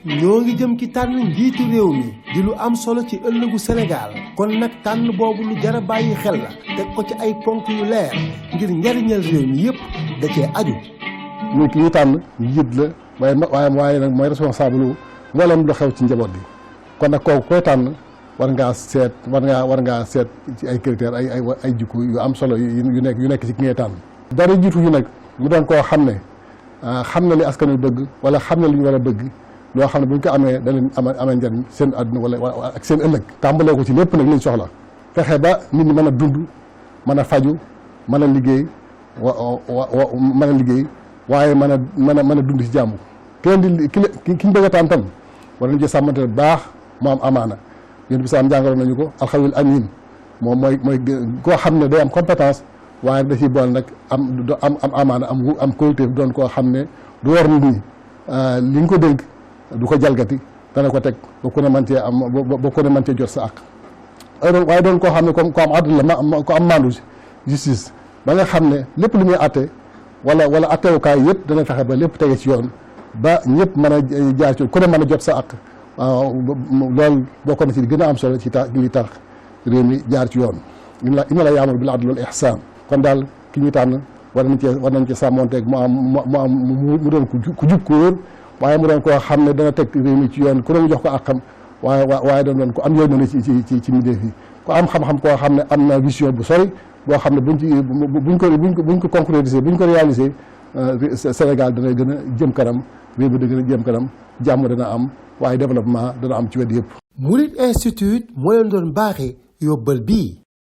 ñoo ngi jëm ci tànn njiitu réew mi di lu am solo ci ëllëgu Sénégal kon nag tànn boobu lu jar a bàyyi xel la teg ko ci ay ponk yu leer ngir njariñal réew mi yépp da cee aju. muy ki ñu tànn njiit la waaye nag mooy responsable lu mboolem lu xew ci njaboot bi kon nag kooku koy tànn war ngaa seet ci ay critères ay jikko yu am solo yu nekk ci ki ngay tànn. dara jiitu yu nag mu doon koo xam ne xam na li askan wi bëgg wala xam na li ñu war a bëgg loo xam ne bu ñu ko amee da leen amee njariñ seen àdduna wala ak seen ëllëg. tàmbalee ko ci lépp nag liñ soxla fexe ba nit ñi mën a dund mën a faju mën a liggéey mën a liggéey waaye mën a dund ci jàmm. kenn di ki ñu bëgg a tànn tam war nañu ci sàmmante bu baax mu am amaana yéen bi saam jàngaloon nañu ko alxawil amin moom mooy koo xam ne day am compétence waaye da ciy boole nag am amaana am kóolute doon koo xam ne du war nit ñi li ñu ko dénk du ko jalgati dana ko teg ba ku ne mën cee am ba ku ne mën cee jot sa àq. waaye doon koo xam ne comme ko am àdduna la ko am mandu justice ba nga xam ne lépp lu muy atte wala attewukaay yëpp dana fexe ba lépp tege ci yoon ba ñëpp mën a jaar ci ku ne mën a jot sa àq. loolu bokk na ci gën a am solo ci li tax réew mi jaar ci yoon inna la yaamuru bil adli wal ihsan kon daal ki ñu tànn war nañ ci sàmmonteeg mu doon ku jub ku wóor waaye mu doon koo xam ne dana teg réew mi ci yoon ku ne jox ko àqam waaye doon ko am yooyu na ci mbindeef yi ku am xam-xam koo xam ne am na vision bu sori boo xam ne buñ ko concrétiser buñ ko réaliser Sénégal dana gën a jëm kanam réew mi dana gën a jëm kanam jàmm dana am waaye développement dana am ci wet yëpp. Mouride Institute moo leen doon baaxee yóbbal bii.